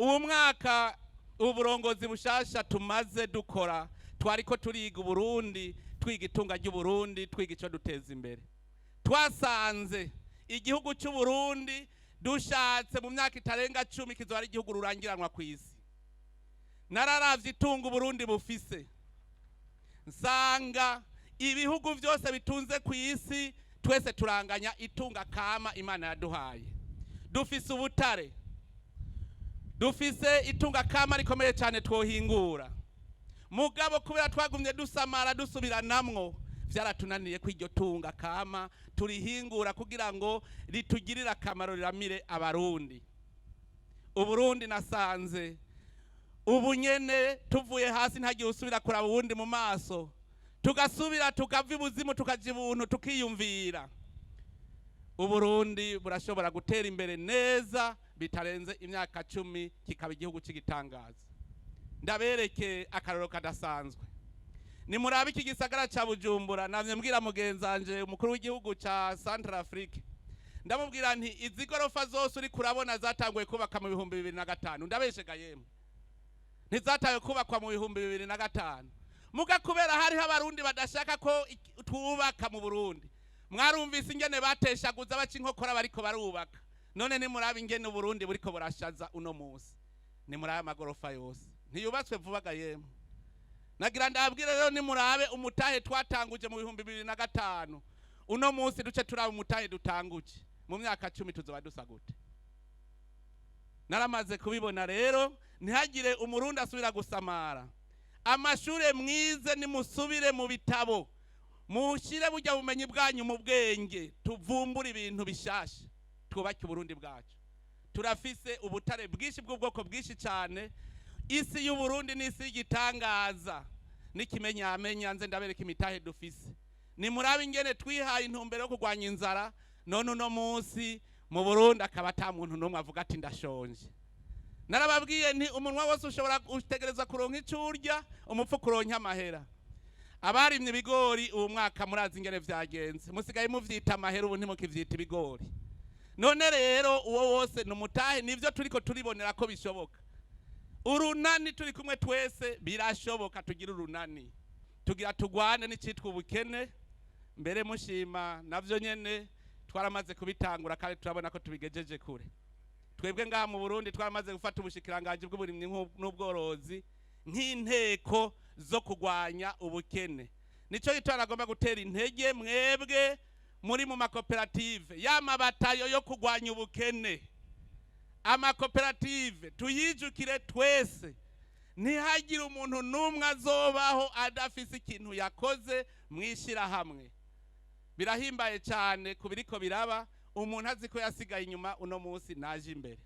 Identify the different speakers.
Speaker 1: Ubu mwaka uburongozi bushasha tumaze dukora, twariko turiga Uburundi, twiga itunga ry'Uburundi, twiga ico duteza imbere. Twasanze igihugu cy'Uburundi dushatse mu myaka itarenga 10 kizoba ari igihugu rurangiranwa ku isi. Nararavye itunga Uburundi bufise, nsanga ibihugu byose bitunze ku isi twese turanganya itunga kama Imana yaduhaye. Dufise ubutare, dufise itunga kama rikomeye cyane twohingura, mugabo kubera twagumye dusamara dusubiranamwo, vyaratunaniye ko iryo tunga kama turihingura kugira ngo ritugirire akamaro, riramire Abarundi. Uburundi nasanze ubu nyene tuvuye hasi, ntagiye usubira kuraba uwundi mu maso, tugasubira tukava ibuzimu tukaja ibuntu, tukiyumvira. Uburundi burashobora gutera imbere neza bitarenze imyaka 10, kikaba igihugu cy'igitangaza. Ndabereke akarorero kadasanzwe. Nimurabe iki gisagara ca Bujumbura. Namye mbwira mugenzanje umukuru w'igihugu ca Central Afrique, ndamubwira nti: "Izi gorofa zose uri kurabona zatanguye kubaka mu 2005." Ndabeshega yemwe? Ntizatawe kubakwa mu 2005? Muga kubera hariho Abarundi badashaka ko twubaka mu Burundi, mwarumvise ingene bateshaguza, baca inkokora bariko barubaka. None nimurabe ingene Uburundi buriko burashaza uno munsi. Nimurabe amagorofa yose, ntiyubatswe vuba ga yemwe? Nagira ndabwire rero, nimurabe umutahe twatanguje mu 2005, uno munsi duce turaba umutahe dutanguje, mu myaka 10 tuzoba dusa gute? Naramaze kubibona rero, ntihagire Umurundi asubira gusamara. Amashure mwize, nimusubire mu bitabo, mushyire burya bumenyi bwanyu mu bwenge, tuvumbure ibintu bishasha, twubake Uburundi bwacu. Turafise ubutare bwinshi bw'ubwoko bwinshi cyane. Isi y'Uburundi ni isi y'igitangaza n'ikimenyamenya. Nze ndabereka imitahe dufise. Nimurabe ingene twihaye intumbero yo kurwanya inzara, none uno munsi mu Burundi akaba ata muntu n'umwe avuga ati: "Ndashonje." Narababwiye nti umunwa wose ushobora gutegereza kuronka icyo urya, umupfu kuronka amahera. Abarimye ibigori uwo mwaka murazi ingene vyagenze, musigaye muvyita amahera, ubu ntimukivyita ibigori. None rero uwo wose ni umutahe, nivyo turiko turibonera ko bishoboka. Urunani, turi kumwe twese, birashoboka. Tugira urunani, tugira tugwane n'icitwa ubukene. Mbere mushima navyo nyene twaramaze kubitangura kandi turabona ko tubigejeje kure. Twebwe ngaha mu Burundi twaramaze gufata ubushikiranganji bw'uburimyi n'ubworozi nk'inteko zo kurwanya ubukene. Nico gituma agomba gutera intege mwebwe muri mu makoperative y'amabatayo yo kurwanya ubukene. Amakoperative tuyijukire twese, ntihagire umuntu n'umwe azobaho adafise ikintu yakoze mw'ishyirahamwe. Birahimbaye cyane ku biriko biraba. Umuntu azi ko yasigaye inyuma, uno munsi naje imbere.